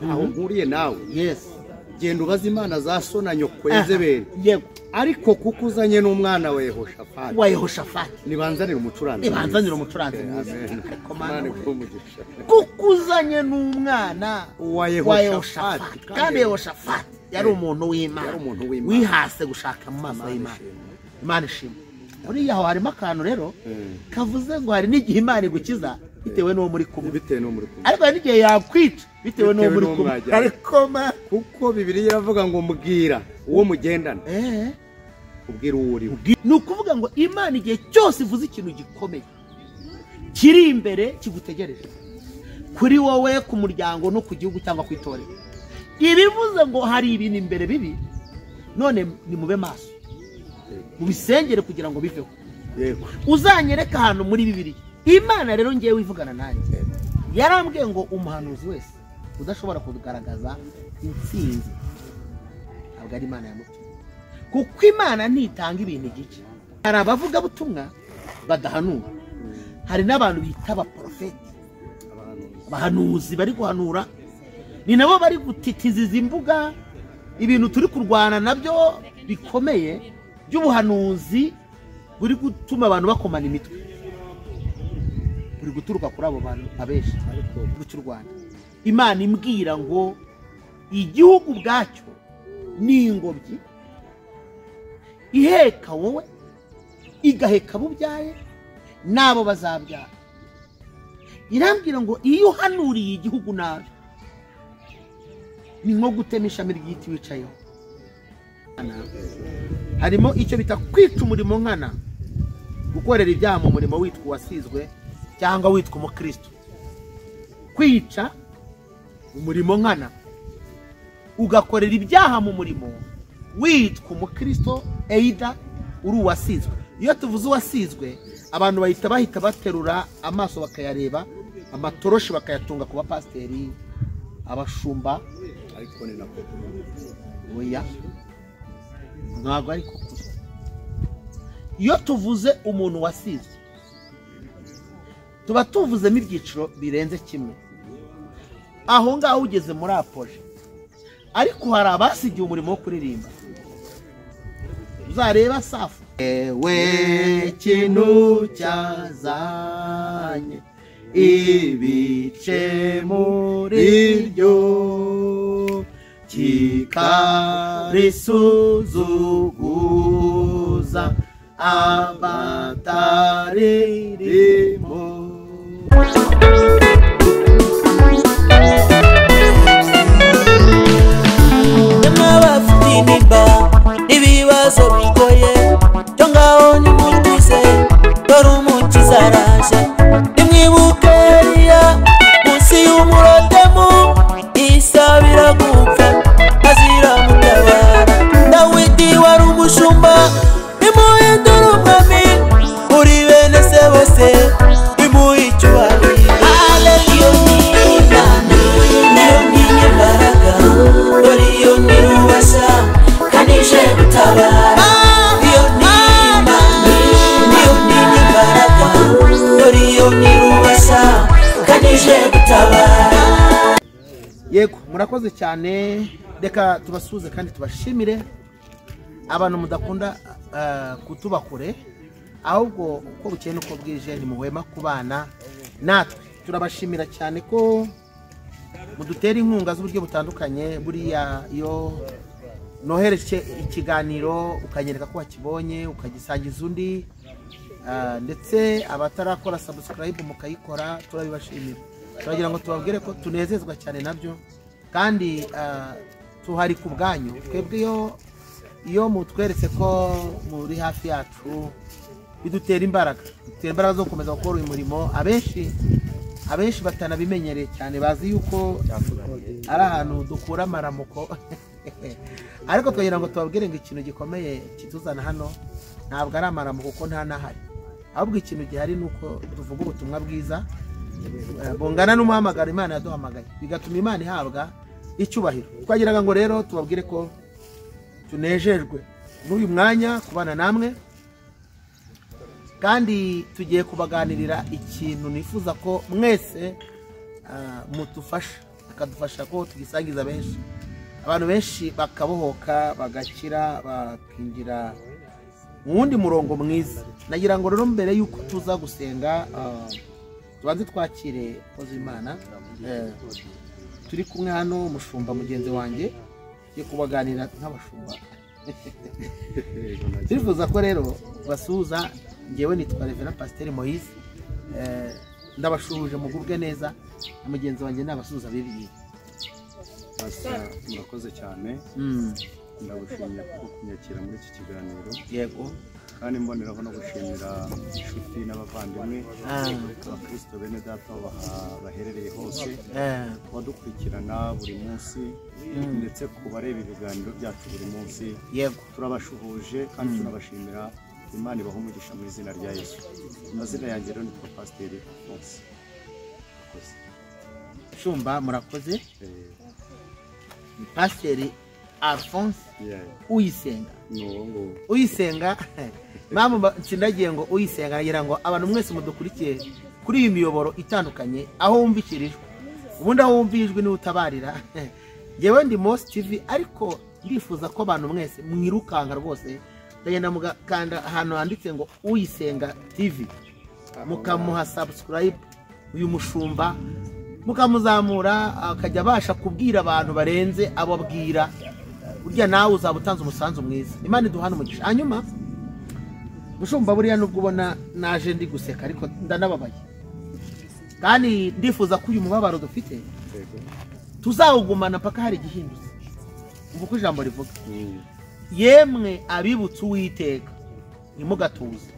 Ntaho nkuriye nawe. Yes. Genda ubaze imana za so na nyoko Yezebeli. Yego. Ariko kuko uzanye n'umwana wa Yehoshafati. Wa Yehoshafati. Nibanzanire umucuranzi. Nibanzanire umucuranzi mwiza. Imana iguhe umugisha. Kuko uzanye n'umwana wa Yehoshafati. Kandi Yehoshafati yari umuntu w'Imana. Wihase gushaka mu maso y'Imana. Imana ishimwe. Muri yaho harimo akantu rero kavuze ngo hari n'igihe Imana igukiza bitewe n'uwo muri kumwe. Bitewe n'uwo muri kumwe. Ariko hari n'igihe yakwica bitewe n'uwo muri kumwe. Ariko kuko Bibiliya iravuga ngo mbwira uwo mugendana. Ubwira uwo uri we. Ni ukuvuga ngo Imana igihe cyose ivuze ikintu gikomeye kiri imbere kigutegereje kuri wowe, ku muryango no ku gihugu cyangwa ku itorero, ibivuze ngo hari ibintu imbere bibi, none nimube maso mubisengere kugira ngo biveho. Yego. Uzanyereka ahantu muri Bibiliya Imana rero ngewe ivugana nanjye yarambwiye ngo umuhanuzi wese udashobora kugaragaza intsinzi ntabwo ari Imana yamutumye, kuko Imana ntitanga ibintu igice. Hari abavugabutumwa badahanura, hari n'abantu bita abaprofeti, abahanuzi bari guhanura, ni nabo bari gutitiza izi mbuga. Ibintu turi kurwana nabyo bikomeye by'ubuhanuzi buri gutuma abantu bakomana imitwe, buri guturuka kuri abo bantu abenshi mu cy'u Rwanda. Imana imbwira ngo igihugu ubwacyo ni ingobyi iheka wowe, igaheka abo ubyaye n'abo bazabyara. Irambwira ngo iyo uhanuriye igihugu nabi ni nko gutema ishami ry'igiti wicayeho. Harimo icyo bita kwica umurimo nkana, gukorera ibyaha mu murimo witwa uwasizwe cyangwa witwa umukristo. Kwica umurimo nkana, ugakorera ibyaha mu murimo witwa umukristo eida uri uwasizwe. Iyo tuvuze uwasizwe, abantu bahita baterura amaso bakayareba, amatoroshi bakayatunga ku bapasiteri, abashumba. Ariko ni nako. Oya, ntabwo ariko kuri. Iyo tuvuze umuntu wasizwe tuba tuvuzemo ibyiciro birenze kimwe. Aho ngaho ugeze muri apoje, ariko hari abasigiye umurimo wo kuririmba. Uzareba Safu, ewe kintu cyazanye ibice muri ryo kikarisuzuguza abataririmo. Nyamabafite imimba ibibazo bigoye, cyo ngaho nimurwize dore umukiza araje. Nimwibuke Eliya munsi y'umurotemu, isabira gupfa azira mutabara. Dawidi wari umushumba nimuhindure umwami, muri bene se bose nimuhe icyubahiro. Iyo ni Imana, nayo ni imbaraga, dore iyo ni rubasha kandi ije gutabara. Iyo ni Imana, nayo ni imbaraga, dore iyo ni rubasha kandi ije gutabara. Yego, murakoze cyane. Reka tubasuhuze kandi tubashimire abantu mudakunda kutuba kure, ahubwo uko bukeye n'uko bwije ntimuhwema kubana natwe. Turabashimira cyane ko mudutera inkunga z'uburyo butandukanye. Buriya iyo nohereje ikiganiro ukanyereka ko wakibonye, ukagisangiza undi, ndetse abatarakora subscribe mukayikora, turabibashimira. Turagira ngo tubabwire ko tunezezwa cyane nabyo, kandi tuhari ku bwanyu. Twebwe iyo mutweretse ko muri hafi yacu bidutera imbaraga, bidutera imbaraga zo gukomeza gukora uyu murimo. Abenshi batanabimenyereye cyane bazi yuko ari ahantu dukura amaramuko, ariko twagira ngo tubabwire ngo ikintu gikomeye kituzana hano ntabwo ari amaramuko, kuko nta nahari, ahubwo ikintu gihari ni uko tuvuga ubutumwa bwiza bungana n'umuhamagaro Imana yaduhamagaye, bigatuma Imana ihabwa icyubahiro. Twagiraga ngo rero tubabwire ko tunejejwe n'uyu mwanya kubana namwe, kandi tugiye kubaganirira ikintu nifuza ko mwese mutufasha. Akadufasha ko tugisangiza benshi, abantu benshi bakabohoka, bagakira, bakinjira mu wundi murongo mwiza. Nagira ngo rero mbere yuko tuza gusenga, tubanze twakire umukozi w'Imana. Turi kumwe hano, umushumba mugenzi wanjye, yo kubaganira nk'abashumba. Turifuza ko rero basuhuza. Ngewe nitwa Reverend Pasteur Moise, ndabashuhuje, mugubwe neza, na mugenzi wanjye nabasuhuza bibiri. Pastor, murakoze cyane. Ndagushimiye kuko kunyakira muri iki kiganiro. Yego. Kandi mboneraho no gushimira inshuti n'abavandimwe, abakristo bene data aho baherereye hose, abadukurikirana buri munsi, ndetse ku bareba ibiganiro byacu buri munsi. Turabashuhuje kandi tunabashimira. Imana ibahe umugisha mu izina rya Yesu. Amazina yanjye rero nitwa Pasiteri Alphonse. Murakoze. Shumba, murakoze. Pasiteri Alphonse Uyisenga. Ni uwo nguwo. Uyisenga, mpamvu nsindagiye ngo Uyisenga, nagira ngo abantu mwese mudukurikiye kuri iyi miyoboro itandukanye, aho wumvikira ijwi, ubundi aho wumva ijwi niwe utabarira. Ngewe ndi Mos TV, ariko ndifuza ko abantu mwese mwirukanka rwose, mukagenda mugakanda ahantu handitse ngo Uyisenga TV, mukamuha subscribe uyu mushumba, mukamuzamura akajya abasha kubwira abantu barenze abo abwira. Burya nawe uzaba utanze umusanzu mwiza. Imana iduhane umugisha. Hanyuma mushumba, buriya nubwo ubona naje ndi guseka, ariko ndanababaye, kandi ndifuza ko uyu mubabaro dufite tuzawugumana mpaka hari igihindutse. Umva uko ijambo rivuga: "Yemwe abibutse Uwiteka, ntimugatuze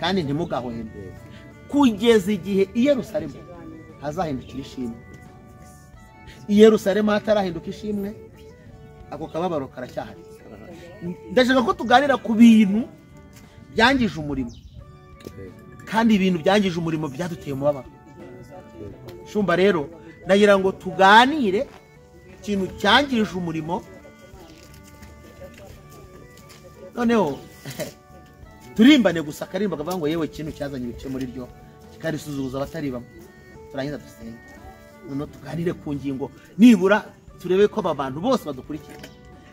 kandi ntimugahweme, kugeza igihe i Yerusalemu hazahindukira ishimwe." I Yerusalemu hatarahinduka ishimwe, ako kababaro karacyahari. Ndashaka ko tuganira ku bintu byangije umurimo, kandi ibintu byangije umurimo byaduteye umubabaro. Shumba, rero ndagira ngo tuganire ikintu cyangije umurimo, noneho turimbane gusa akarimba kavuga ngo "Yewe ikintu cyazanye ibice muri ryo, kikarisuzuguza abataribamo." Turangiza dusenge, noneho tuganire ku ngingo, nibura turebe ko aba bantu bose badukurikiye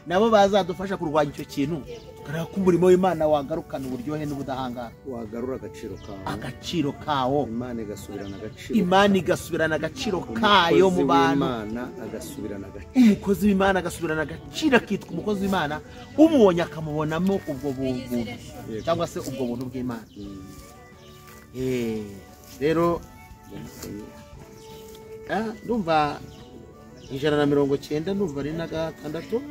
nabo bazadufasha kurwanya icyo kintu, tukareba ko umurimo w'Imana wagarukana uburyohe n'ubudahangarwa. Wagarura agaciro kawo. Agaciro kawo. Imana igasubirana agaciro. Imana igasubirana agaciro kayo mu Umukozi bantu. w'Imana agasubirana agaciro. Umukozi w'Imana agasubirana agaciro, akitwa umukozi w'Imana, umubonye akamubonamo ubwo buntu cyangwa se ubwo buntu bw'Imana. Rero ndumva 196, ndumva ari na 6,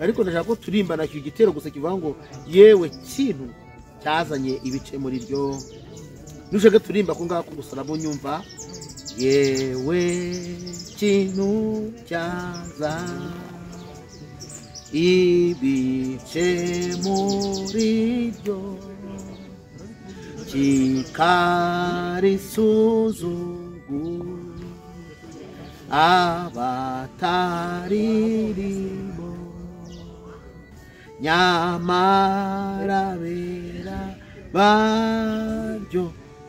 ariko ndashaka ko turimbana icyo gitero gusa kivuga ngo "Yewe kintu cyazanye ibice muri ryo." Nushaka turimba ko ngako gusa nabo nyumva: "Yewe kintu cyaza ibice muri ryo, kikarisuzugura abataririmo, nyamara bera baryo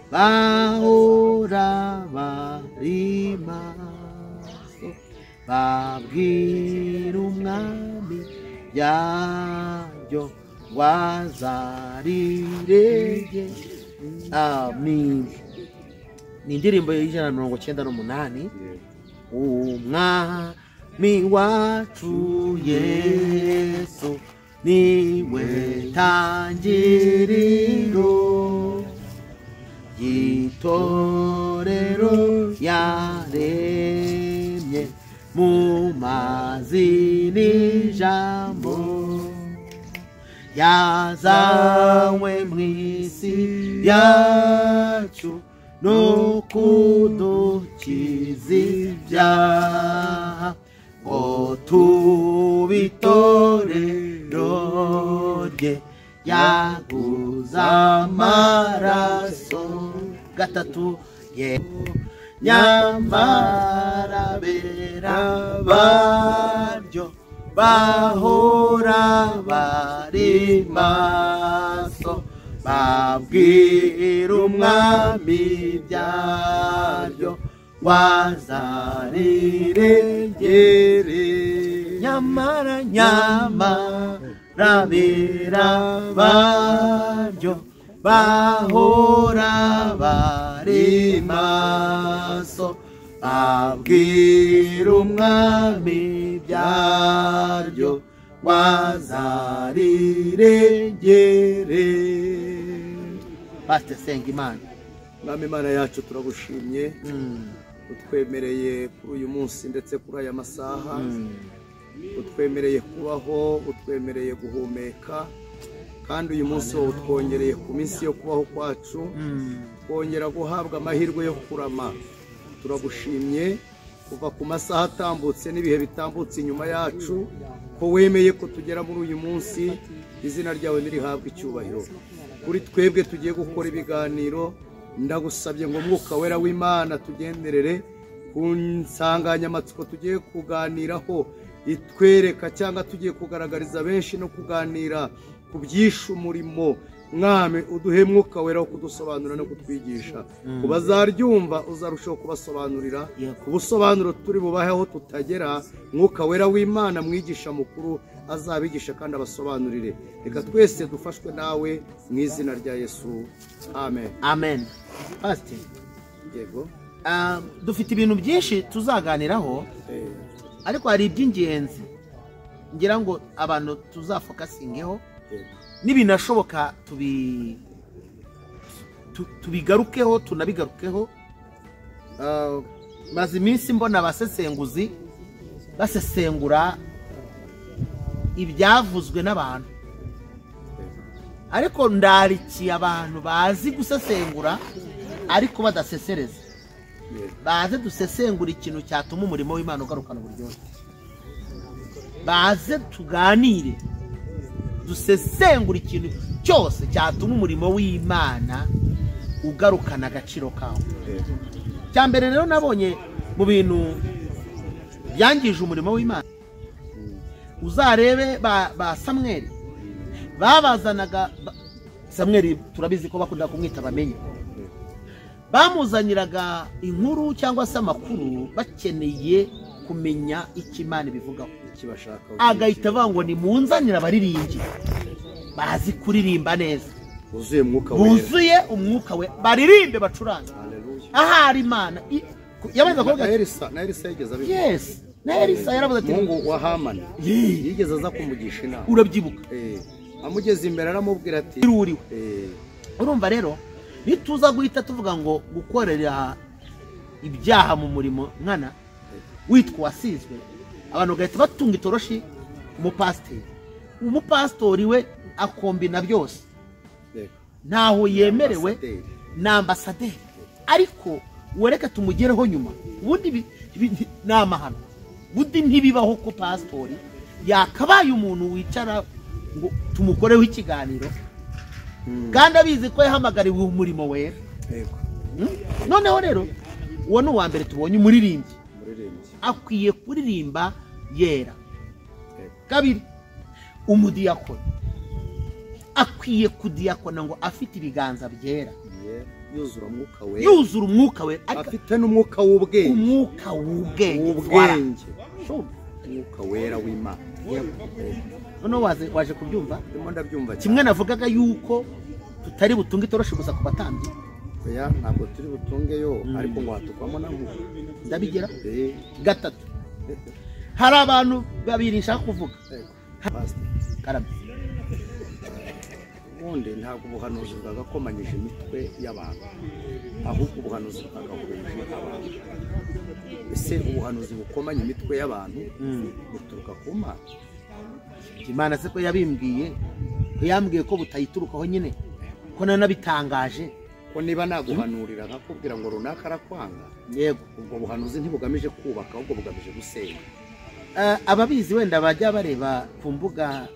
bahora bari maso, babwira umwami byaryo wazarirege." Ni indirimbo y'198. Umwami wacu Yesu niwe tangiriro ry'itorero yaremye mu mazi n'ijambo, yazanywe mu isi yacu no kudukiza ibyaha, ngo tube itorero rye yaguze amaraso. Gatatu ye: "Nyamara bera baryo bahora bari maso, babwira umwami byaryo." Wazarirengere nyamara nyamara bera baryo bahora bari maso abwira umwami byaryo wazarirengere. Pastor Sengimana, Mwami Imana yacu turagushimye, utwemereye kuri uyu munsi ndetse kuri aya masaha, utwemereye kubaho, utwemereye guhumeka, kandi uyu munsi wowe utwongereye ku minsi yo kubaho kwacu, twongera guhabwa amahirwe yo kurama. Turagushimye kuva ku masaha atambutse n'ibihe bitambutse inyuma yacu, ko wemeye ko tugera muri uyu munsi. Izina ryawe nirihabwe icyubahiro. Kuri twebwe tugiye gukora ibiganiro, ndagusabye ngo Mwuka Wera w'Imana tugenderere ku nsanganyamatsiko tugiye kuganiraho, itwereka cyangwa tugiye kugaragariza benshi no kuganira ku byishe umurimo. Mwami uduhe Mwuka Wera wo kudusobanurira no kutwigisha, ku bazaryumva uzarushaho kubasobanurira, ku busobanuro turi bubahe aho tutagera. Mwuka Wera w'Imana mwigisha mukuru azabigisha kandi abasobanurire. Reka twese dufashwe nawe mu izina rya Yesu, amen. Amen. Pastor, yego, dufite ibintu byinshi tuzaganiraho, ariko hari iby'ingenzi ngira ngo abantu tuzafokasingeho, nibinashoboka tubigarukeho, tunabigarukeho. Maze iminsi mbona abasesenguzi basesengura ibyavuzwe n'abantu, ariko ndarikiye abantu bazi gusesengura ariko badasesereza, baze dusesengura ikintu cyatuma umurimo w'Imana ugarukana uburyohe, baze tuganire dusesengura ikintu cyose cyatuma umurimo w'Imana ugarukana agaciro kawo. Cya mbere rero nabonye mu bintu byangije umurimo w'Imana, uzarebe ba Samweli babazanaga. Samweli turabizi ko bakunda kumwita bamenye, bamuzaniraga inkuru cyangwa se amakuru bakeneye kumenya icyo Imana ibivugaho, agahita avuga ngo nimunzanire abaririmbyi bazi kuririmba neza, buzuye umwuka we, baririmbe bacurange. Ahari Imana yabanza kuvuga na Elisa yigeze abivuga. Yes, na Elisa yaravuze ati Mungu wa Hamani yigeze aza kumugisha inama, urabyibuka, amugeze imbere aramubwira ati uriwe. Urumva rero nituza guhita tuvuga ngo gukorera ibyaha mu murimo nkana witwa wasizwe, abantu bagahita batunga itoroshi umupasiteri. Umupasitori we akombina byose, ntaho yemerewe, ni ambasaderi, ariko wereka tumugereho nyuma. Ubundi ni amahano, ubundi ntibibaho ko pasitori yakabaye umuntu wicara ngo tumukoreho ikiganiro kandi abizi ko yahamagariwe umurimo wera. Noneho rero uwo ni uwa mbere tubonye umuririmbyi akwiye kuririmba yera. Kabiri, umudiyakoni akwiye kudiyakona ngo afite ibiganza byera, yuzura umwuka we, afite n'umwuka w'ubwenge, umwuka w'ubwenge, umwuka wera w'Imana. Noneho waje kubyumva, ndabyumva kimwe navugaga yuko tutari butunge itoroshi gusa ku batambyi. Oya, ntabwo turi butungeyo, ariko ngo hatukwamo na nkuko ndabigera. Gatatu, hari abantu babiri nshaka kuvuga. Karame, ubundi ntabwo ubuhanuzi bwagakomanyije imitwe y'abantu, ahubwo ubuhanuzi bwagahuje abantu. Ese ubuhanuzi bukomanya imitwe y'abantu buturuka ku Mana? Imana se ko yabimbwiye, ko yambwiye ko butayiturukaho nyine, ko nanabitangaje, ko niba naguhanurira nkakubwira ngo runaka arakwanga, yego, ubwo buhanuzi ntibugamije kubaka ahubwo bugamije gusenya. Ababizi wenda bajya bareba ku mbuga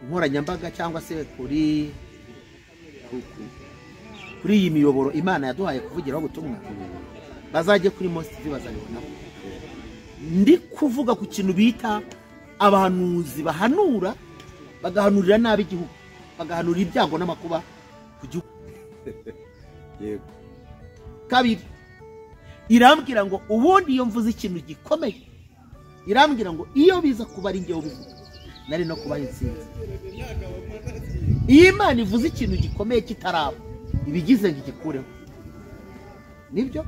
nkoranyambaga cyangwa se kuri iyi miyoboro Imana yaduhaye kuvugiraho ubutumwa, bazajye kuri Most TV bazabibonaho. Ndi kuvuga ku kintu bita abahanuzi bahanura, bagahanurira nabi igihugu, bagahanura ibyago n'amakuba ku gihugu. Yego. Kabiri, Irambwira ngo ubundi iyo mvuze ikintu gikomeye, irambwira ngo iyo biza kuba ari njyewe ubivuga nari no kubaha intsinzi. Iyo Imana ivuze ikintu gikomeye kitaraba, ibigize ngo igikureho. Nibyo?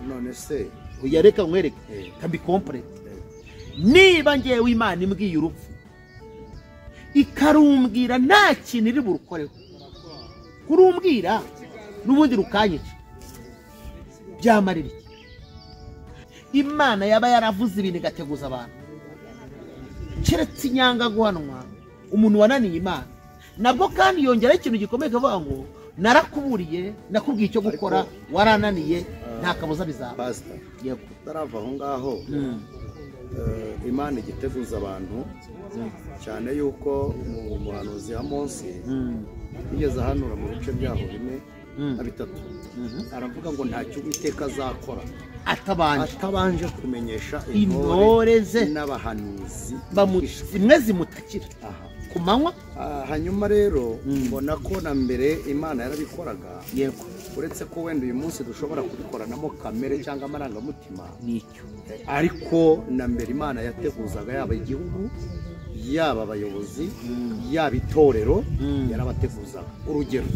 None se uyareka nkwereke kabikomplete. Niba ngewe Imana imbwiye urupfu ikarumbwira nta kintu iri burukoreho, kurumbwira n'ubundi rukanyica, byamarira iki? Imana yaba yaravuze ibintu igateguza abantu, keretse inyanga guhanwa umuntu wananiye Imana. Nabwo kandi yongeraho ikintu gikomeye ikavuga ngo narakuburiye, nakubwiye icyo gukora, warananiye, nta kabuza bizaba. Pastor, yego, utarava aho ngaho, Imana igiteguza abantu cyane yuko mu muhanuzi Amosi yigeze ahanura mu bice byaho 4 na 3, aravuga ngo ntacyo Uwiteka azakora atabanje kumenyesha intore ze n'abahanuzi zimwe zimutakira ku manywa. Hanyuma rero mbona ko na mbere Imana yarabikoraga. Yego, uretse ko wenda uyu munsi dushobora kubikoranamo kamere cyangwa amarangamutima nicyo, ariko na mbere Imana yateguzaga yaba igihugu, yaba abayobozi, yaba itorero, yarabateguzaga. Urugero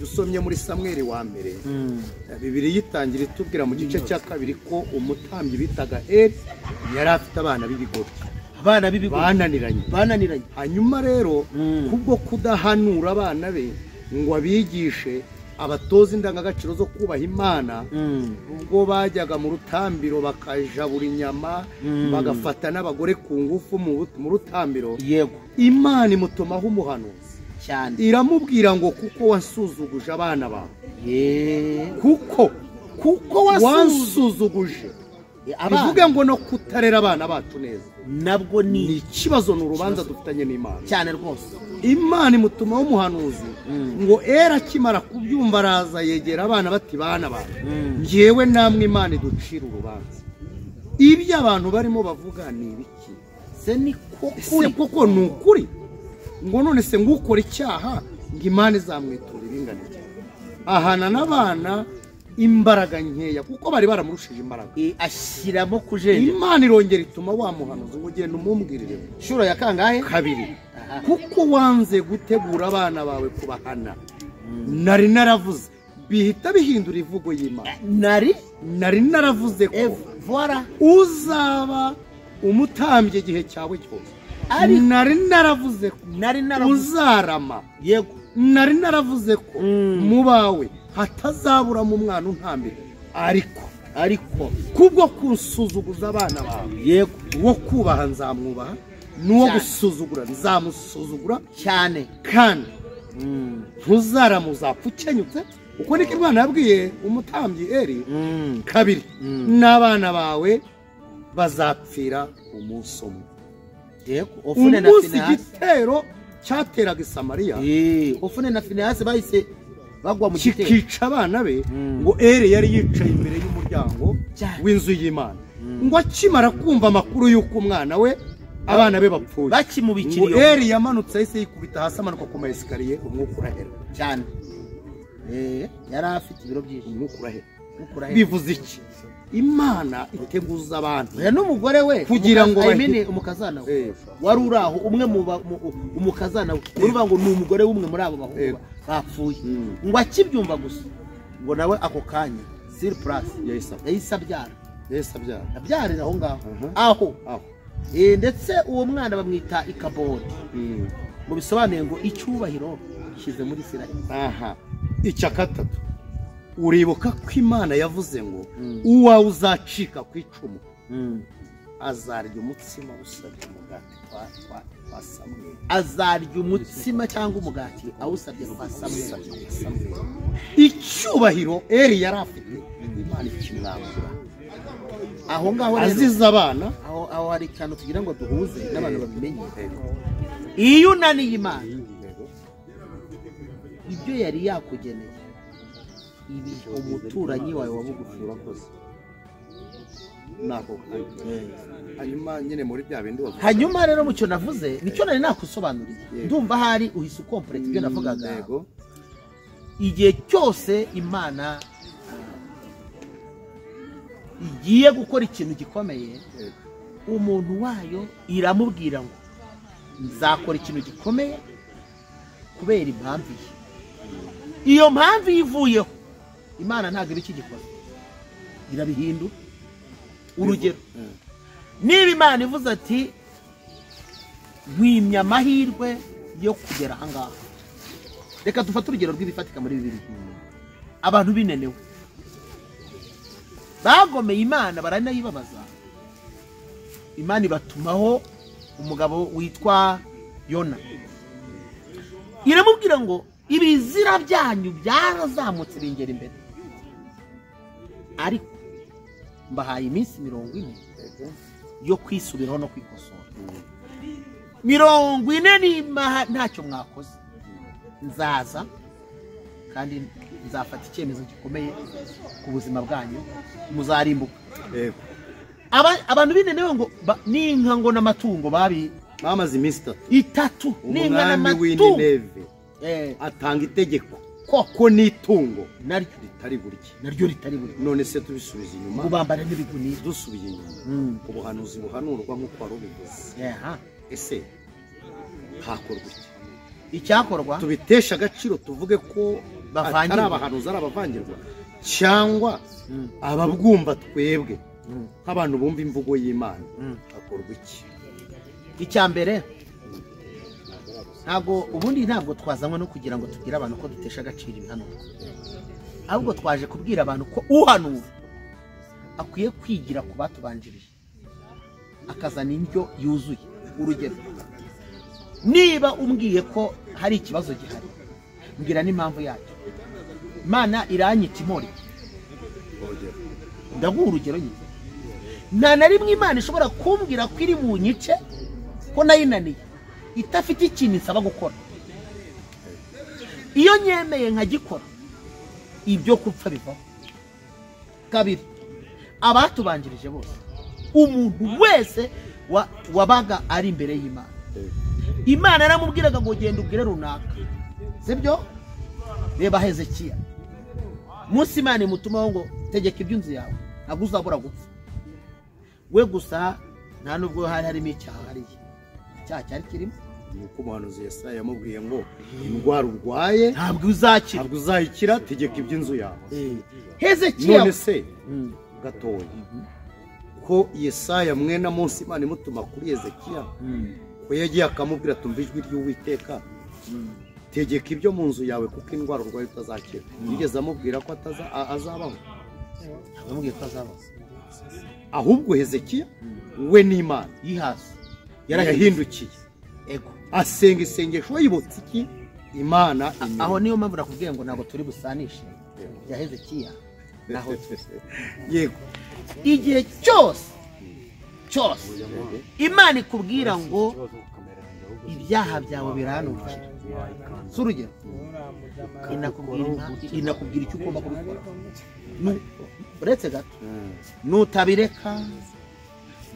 usomye muri Samweli wa mbere, Bibiliya yitangira itubwira mu gice cya 2 ko umutambyi bitaga Eli yari afite abana b'ibigoryi, abana b'ibigoryi bananiranye. Hanyuma rero kubwo kudahanura abana be ngo abigishe, abatoza indangagaciro zo kubaha Imana, ubwo bajyaga mu rutambiro bakajabura inyama, bagafata n'abagore ku ngufu mu rutambiro. Yego, Imana imutumaho umuhanuzi cyane, iramubwira ngo kuko wasuzuguje abana bawe, kuko wansuzuguje, bivuge ngo no kutarera abana bacu neza nabwo ni ikibazo, ni urubanza dufitanye n'Imana cyane rwose. Imana imutumaho umuhanuzi ngo era akimara kubyumva araza yegera abana bati bana bawe, ngewe namwe Imana iducira urubanza. Ibyo abantu barimo bavuga ni ibiki? Se ni koko ni ukuri? Ngo none se ngukora icyaha ngo Imana izamwitura ibinganiye? Ahana n'abana imbaraga nkeya kuko bari baramurushije imbaraga, ashyiramo kujenjeka. Imana irongera ituma wa muhanuzi ngo ugende umumbwirire shuro ya kangahe? 2, kuko wanze gutegura abana bawe kubahana. Nari naravuze, bihita bihindura ivugo y'Imana. Nari naravuze ko uzaba umutambye igihe cyawe cyose. Nari naravuze ko uzarama. Yego, nari naravuze ko mu bawe hatazabura mu mwana untambira, ariko kubwo kunsuzuguza abana bawe, yego, uwo kubaha nzamwubaha, n'uwo gusuzugura nzamusuzugura cyane, kandi ntuzarama uzapfa ukenyutse. Uko niko Imana yabwiye umutambyi Eli 2, n'abana bawe bazapfira umunsi umwe. Yego, Ofune na umunsi Finehasi igitero cyateraga i Samariya, Ofune na Finehasi bahise bagwa mu gitero kikica abana be. Ngo Eli yari yicaye imbere y'umuryango w'inzu y'Imana, ngo akimara kumva amakuru y'uko umwana we abana be bapfuye, bakimubikiriye, ngo Eli yamanutse ahise yikubita hasi, amanuka ku ma esikariye, umwuka urahera cyane. Yari afite ibiro byinshi, umwuka urahera. Bivuze iki? Imana iteguza abantu n'umugore we kugira ngo umukazana we wari uri aho, umwe mu umukazana we uruvuga ngo ni umugore w'umwe muri abo bahungu bapfuye, ngo akibyumva gusa ngo nawe ako kanya sur place yahise abyara, abyarira aho ngaho aho. Ndetse uwo mwana bamwita Ikabodi, ngo bisobanuye ngo icyubahiro gishyize muri Isirayeli. Aha, icya 3, uribuka ko Imana yavuze ngo uwawe uzacika ku icumu azarya umutsima usabye umugati kwa Samweli, azarya umutsima cyangwa umugati awusabye kwa Samweli. Icyubahiro Eli yari afite Imana ikimwambura aho ngaho rero, aziza abana. Aho hari ikintu tugira ngo duhuze n'abantu babimenye. Iyo unaniye Imana, ibyo yari yakugeneye ibi umuturanyi wawe wabugufi urakoze nako. Hanyuma nyine muri bya bindi wavuze, hanyuma rero mucyo navuze nicyo nari nakusobanuriye, ndumva hari uhise ukomplete ibyo navugaga. Igihe cyose Imana igiye gukora ikintu gikomeye, umuntu wayo iramubwira ngo nzakora ikintu gikomeye kubera impamvu ye. Iyo mpamvu ivuyeho Imana ntabwo iba ikigikoze, irabihindura. Urugero, niba Imana ivuze ati nkwimye amahirwe yo kugera aha ngaha, reka dufate urugero rw'ibifatika muri Bibiliya. Abantu binenewe bagomeye Imana baranayibabaza, Imana ibatumaho umugabo witwa Yona, iramubwira ngo ibizira byanyu byarazamutse bingera imbere, ariko mbahaye iminsi 40 yo kwisubiraho no kwikosora. 40 niba ntacyo mwakoze, nzaza kandi nzafata icyemezo gikomeye ku buzima bwanyu, muzarimbuka. Abantu binenewe ngo n'inka ngo n'amatungo babi bamaze iminsi 3 n'inka n'amatungo. Atanga itegeko ko n'itungo naryo ritari burye, naryo ritari burye. None se tubisubiza inyuma, kubambara n'ibigunira, dusubiye inyuma ubuhanuzi buhanurwa nk'uko wari ubivuze. Ese hakorwa iki? Icyakorwa tubitesha agaciro, tuvuge ko atari abahanuzi ari abavangirwa, cyangwa ababwumva twebwe nk'abantu bumva imvugo y'Imana, hakorwa iki? Icya mbere, ntabwo ubundi ntabwo twazanywe no kugira ngo tubwire abantu ko dutesha agaciro ibihanurwa, ahubwo twaje kubwira abantu ko uhanura akwiye kwigira ku batubanjirije, akazana indyo yuzuye. Urugero, niba umbwiye ko hari ikibazo gihari, mbwira n'impamvu yacyo. Imana iranyita imori, ndaguha urugero nyine. Nta na rimwe Imana ishobora kumbwira ko iri bunyice, ko nayinaniye, itafite ikintu isaba gukora. Iyo nyemeye nkagikora, ibyo gupfa bivaho. Kabiri, abatubanjirije bose, umuntu wese wabaga ari imbere y'Imana, Imana yaramubwiraga ngo genda ubwire runaka, sibyo? Reba Hezekiya, munsi Imana imutumaho ngo tegeka iby'inzu yawe, ntabwo uzabura gupfa. We gusa nta nubwo hari harimo icyaha, hariya icyaha cyari kirimo. Nuko umuhanuzi Yesaya yamubwiye ngo indwara urwaye ntabwo uzakira, ntabwo uzayikira, tegeka iby'inzu yawe. Hezekiya none se gatoya ko Yesaya mwene munsi Imana imutuma kuri Hezekiya, ko yagiye akamubwira tumva ijwi ry'Uwiteka, tegeka ibyo mu nzu yawe kuko indwara urwaye utazakira, yigeze amubwira ko azabaho? Amubwiye ko azabaho. Ahubwo Hezekiya we n'Imana yihase, yarahindukiye, ego, asenga isengesho yibutse iki? Imana. Aho niyo mpamvu nakubwiye ngo ntabwo turi busanishe bya Hezekiya naho. Yego, igihe cyose cyose Imana ikubwira ngo ibyaha byawe biranukira, si urugero, inakubwira icyo ugomba kubikora. Uretse gato, nutabireka,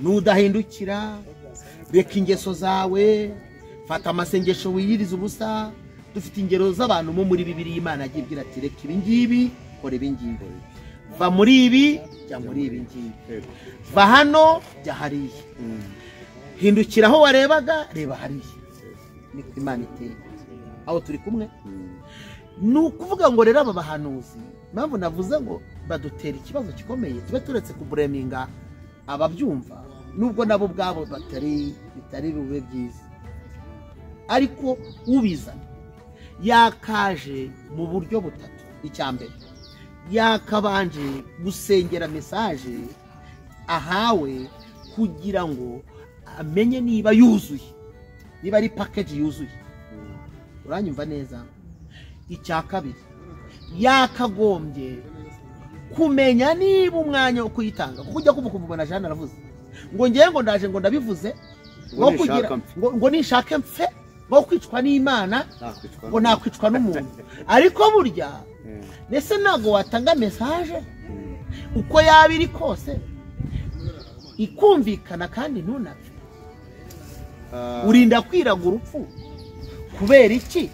nudahindukira, reka ingeso zawe, fata amasengesho wiyiriza ubusa. Dufite ingero z'abantu mo muri Bibiliya Imana agiye ibwira ati reka ibi ngibi, kora ibi ngibi, va muri ibi jya muri ibi ngibi, va hano jya hariya, hindukira aho warebaga reba hariya. Niko Imana iteye. Aho turi kumwe. Ni ukuvuga ngo rero aba bahanuzi, impamvu navuze ngo badutera ikibazo gikomeye, tube turetse kubureminga ababyumva, nubwo nabo ubwabo bitari bube byiza, ariko ubizana yakaje mu buryo butatu. Icya mbere, yakabanje gusengera message ahawe kugira ngo amenye niba yuzuye, niba ari package yuzuye. Uranyumva neza? Icya kabiri, yakagombye kumenya niba umwanya wo kuyitanga, kuko ujya kuvuga na Jeanne aravuze ngo ngiye ngo ndaje ngo ndabivuze ngo kugira ngo nishake mfe, ngo kwicwa n'Imana, ngo nakwicwa n'umuntu. Ariko burya nese ntago watanga message uko yaba iri kose ikumvikana kandi ntunapfe. Urinda kwiraga urupfu kubera iki?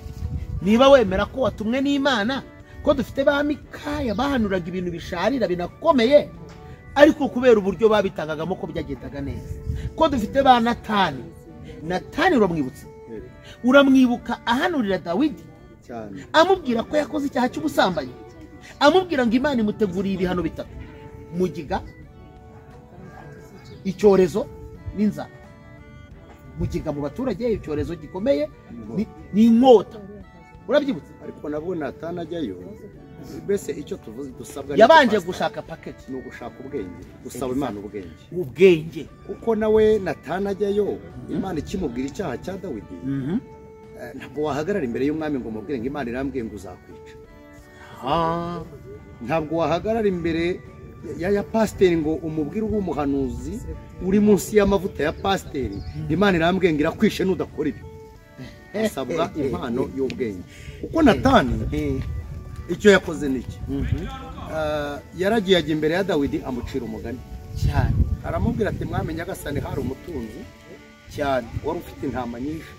Niba wemera ko watumwe n'Imana, ko dufite ba Mikaya bahanuraga ibintu bisharira binakomeye, Ariko kubera uburyo babitangagamo ko byagendaga neza, ko dufite ba Natani. Natani uramwibutsa, uramwibuka ahanurira Dawidi cyane, amubwira ko yakoze icyaha cy'ubusambanyi, amubwira ngo Imana imuteguriye ibihano bitatu: mugiga, icyorezo n'inzara. Mugiga mu baturage, icyorezo gikomeye ni inkota. Urabyibutse? Ariko nabwo Natani ajyayo, mbese icyo tuvuze dusabwa yabanje gushaka package, ni ugushaka ubwenge, gusaba Imana ubwenge. Ubwenge. Kuko nawe Natani ajyayo, Imana ikimubwira icyaha cya Dawidi, ntabwo wahagarara imbere y'umwami ngo umubwire ngo Imana irambwiye ngo uzakwica. Ntabwo wahagarara imbere ya pasiteri ngo umubwire uri umuhanuzi uri munsi y'amavuta ya pasiteri, Imana irambwiye ngo irakwishe nudakora ibi. Asabwa impano y'ubwenge. Kuko Natani icyo yakoze niki? Yaragiye ajya imbere ya Dawidi amucira umugani cyane, aramubwira ati mwami nyagasani, hari umutunzi cyane wari ufite intama nyinshi,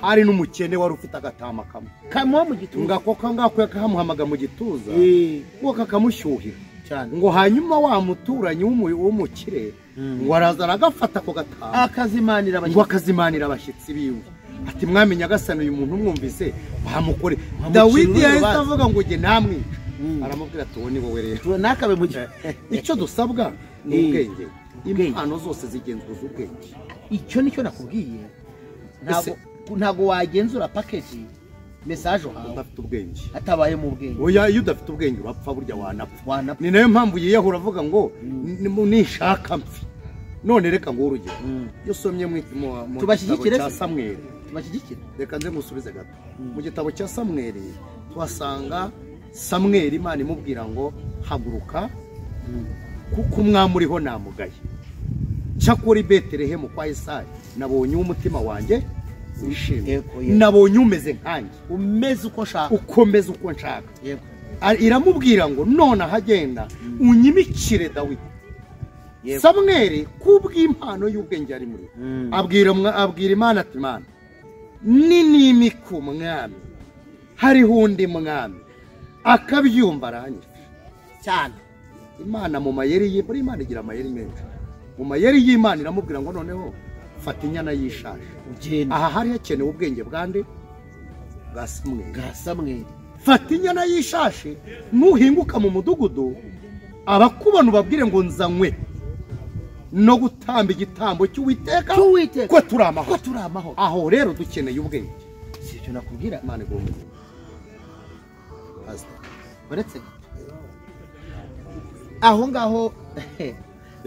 hari n'umukene wari ufite agatama kamwe kamuha mu gituza, ngako kangako yakamuhamaga mu gituza, ngo kakamushyuhira cyane, ngo hanyuma wa muturanyi w'umukire ngo araza aragafata ako gatama akazimanira abashyitsi, ngo akazimanira abashyitsi biwe. Ati mwami nyagasani, uyu muntu umwumvise bamukore. Dawidi yahise avuga ngo jye namwica. Aramubwira ati uwo ni wowe rero, nakabe mu gihe. Icyo dusabwa ni ubwenge. Impano zose zigenzuza ubwenge. Icyo nicyo nakubwiye, ntabwo wagenzura package message uhawe udafite ubwenge, atabaye mu bwenge. Oya, iyo udafite ubwenge urapfa, burya wanapfa. Ni nayo mpamvu yiyahura avuga ngo nishaka mpfi. None reka ngo urugero, iyo usomye mu gitabo cya Samweli, tubashyigikire, reka nze ngusubize gato. Mu gitabo cya Samweli tuhasanga Samweli Imana imubwira ngo haguruka kuko umwami uriho namugaye, cyakora i Betelehemu kwa Yesayi nabonye umutima wanjye wishimye, nabonye umeze nkanjye, umeze uko nshaka, ukomeze uko nshaka. Iramubwira ngo none ahagenda unyimikire Dawidi. Samweli kubw'impano y'ubwenge ari muri abwira Imana ati Imana ninimika umwami hariho undi mwami akabyumva aranyica cyane. Imana mu mayeri ye, buri Imana igira amayeri menshi. Mu mayeri y'Imana iramubwira ngo noneho fata inyana y'ishashi ugende. Aha hari hakenewe ubwenge bwande? Bwa Samweli. Bwa Samweli. Fata inyana y'ishashi nuhinguka mu mudugudu abakubona ubabwire ngo nzanywe no gutamba igitambo cy'Uwiteka ko turi amahoro, ko turi amahoro. Aho rero dukeneye ubwenge. Si icyo nakubwira. Imana igomba. Uretse aho ngaho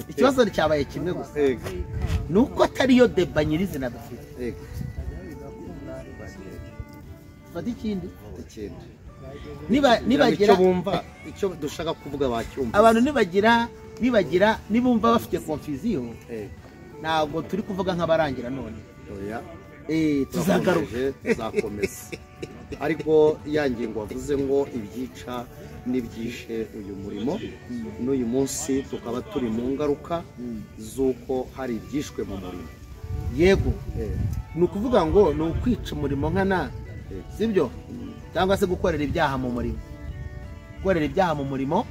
ikibazo cyabaye kimwe gusa, nuko atariyo deba nyirizina dufite. Fata ikindi. Nibagira bumva icyo dushaka kuvuga bacyumva. Abantu nibagira nibumva bafite confusion, ntabwo turi kuvuga nk'abarangira none. Oya, tuzagaruka, tuzakomeza. Ariko ya ngingo wavuze ngo ibyica n'ibyishe uyu murimo, n'uyu munsi tukaba turi mu ngaruka z'uko hari ibyishwe mu murimo. Yego, ni ukuvuga ngo ni ukwica umurimo nkana, sibyo? Cyangwa se gukorera ibyaha mu murimo. Gukorera ibyaha mu murimo,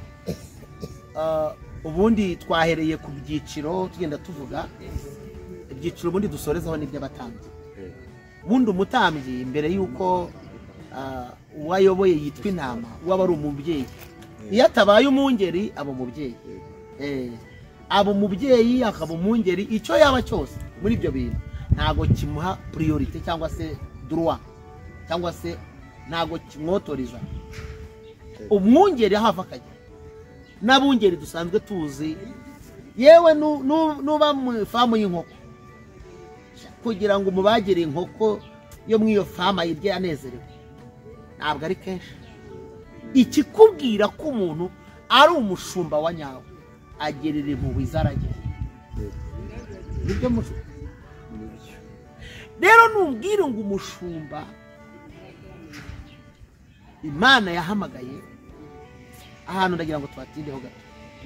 ubundi twahereye ku byiciro tugenda tuvuga ibyiciro, ubundi dusorezaho n'iby'abatambyi. Ubundi umutambyi mbere y'uko uwayoboye yitwa intama, waba ari umubyeyi. Iyo atabaye umwungeri aba umubyeyi, aba umubyeyi akaba umwungeri, icyo yaba cyose muri ibyo bintu ntabwo kimuha priorite cyangwa se droit, cyangwa se ntabwo kimwotoriza. Umwungeri aho ava akajya, n'abungeri dusanzwe tuzi, yewe nuba mu famu y'inkoko, kugira ngo umubagire inkoko yo mu iyo famu ayirye anezerewe, ntabwo ari kenshi. Ikikubwira ko umuntu ari umushumba wa nyawe agerera impuhwe izaragira. Nibyo mushumba. Rero nubwire ngo umushumba Imana yahamagaye, ahantu ndagira ngo twatindeho gato.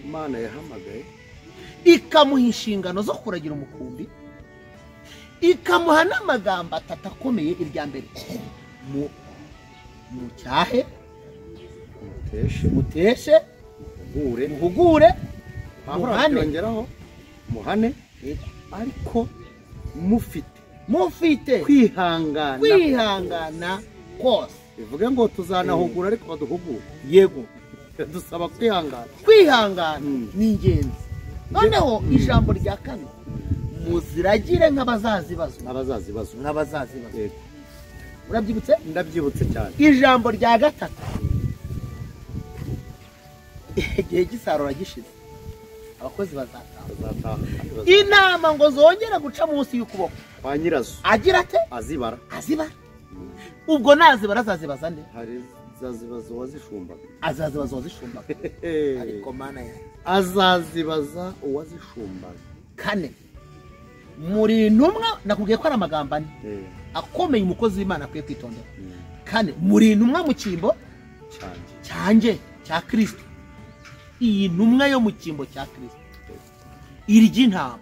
Imana yahamagaye ikamuha inshingano zo kuragira umukumbi, ikamuha n'amagambo atatu akomeye. Irya mbere, mucyahe, muteshe, muhugure, Muhane. Yongeraho muhane, ariko mufite kwihangana kose. Bivuge ngo tuzanahugura ariko baduhugura. Yego, dusaba kwihangana. Kwihangana ni ingenzi. Noneho ijambo rya kane, muziragire nk'abazazibazwa. Nk'abazazibazwa. Urabyibutse? Ndabyibutse cyane. Ijambo rya gatatu, igihe cy'isarura gishize abakozi bazataha. Inama ngo zongera guca munsi y'ukuboko kwa nyirazo. Agira ate? Azibara. Ubwo nazibara azazibaza nde? Hari azazibaza uwazishumbaga. Azazibaza uwazishumbaga. Ariko mana yanjye, azazibaza uwazishumbaga. Kane, muri intumwa, nakubwiye ko ari amagambo ane akomeye umukozi w'Imana akwiye kwitondera. Kane, muri intumwa mu cyimbo cyanjye cya Kristo. Iyi ntumwa yo mu cyimbo cya Kristo irya intama.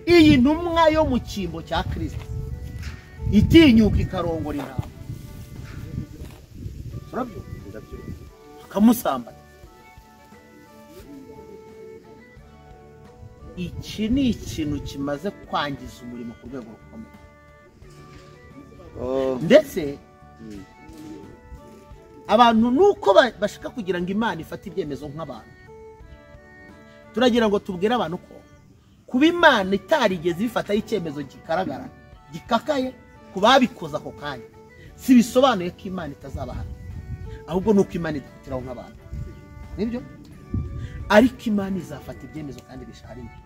Iyi ntumwa yo mu cyimbo cya Kristo itinyuka ikarongora intama. Urabyo? Tukamusambanya. Iki ni ikintu kimaze kwangiza umurimo ku rwego rukomeye. Ndetse abantu nuko bashaka kugira ngo Imana ifate ibyemezo nk'abantu. Turagira ngo tubwire abantu ko kuba Imana itarigeze ibifataho icyemezo kigaragara gikakaye ku babikoze ako kanya, si bisobanuye ko Imana itazabahana, ahubwo nuko Imana idakutiraho nk'abantu. Nibyo? Ariko Imana izafata ibyemezo kandi bisharira.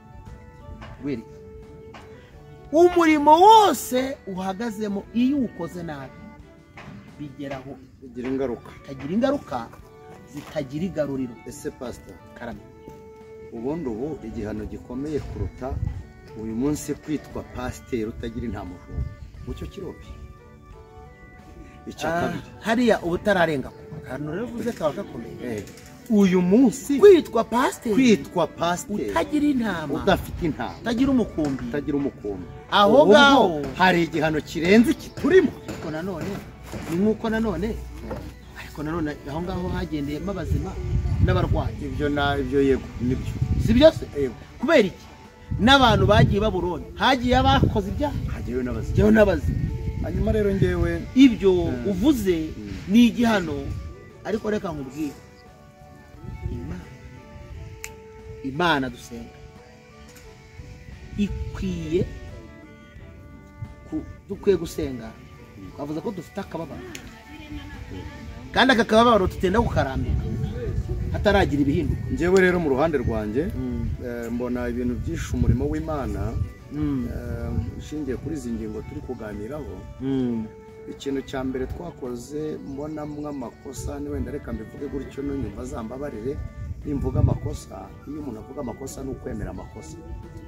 Kubera iki? Umurimo wose uhagazemo iyo ukoze nabi bigeraho bigira ingaruka, bikagira ingaruka zitagira igaruriro. Ese pastor Karame, ubundi ubu igihano gikomeye kuruta uyu munsi kwitwa pasiteri utagira intama mucyo kirobi. Icya kabiri, hariya ubutararenga akantu rero uvuze kaba gakomeye. Uyu munsi kwitwa pasiteri utagira intama, udafite intama, utagira umukumbi, aho ngaho hari igihano kirenze kiturimo. Ariko nanone ni nkuko nanone, ariko nanone aho ngaho hagendeyemo abazima n'abarwayi. Ibyo na ibyo, yego nibyo, si byose? Kubera iki? N'abantu bagiye baburoni, hagiye abakoze ibyaha, hagiyeyo n'abazima. Hanyuma rero ngewe ibyo uvuze ni igihano, ariko reka nkubwire, Imana dusenga ikwiye, dukwiye gusenga. Twavuze ko dufite akababaro, kandi aka kababaro tutenda kukarambika hataragira ibihinduka. Njyewe rero mu ruhande rwanjye mbona ibintu byinshi umurimo w'Imana ushingiye kuri izi ngingo turi kuganiraho. Ikintu cya mbere twakoze mbona mw'amakosa, ni wenda reka mbivuge gutyo n'unyumva azambabarire, nimvuga amakosa, iyo umuntu avuga amakosa ni ukwemera amakosa,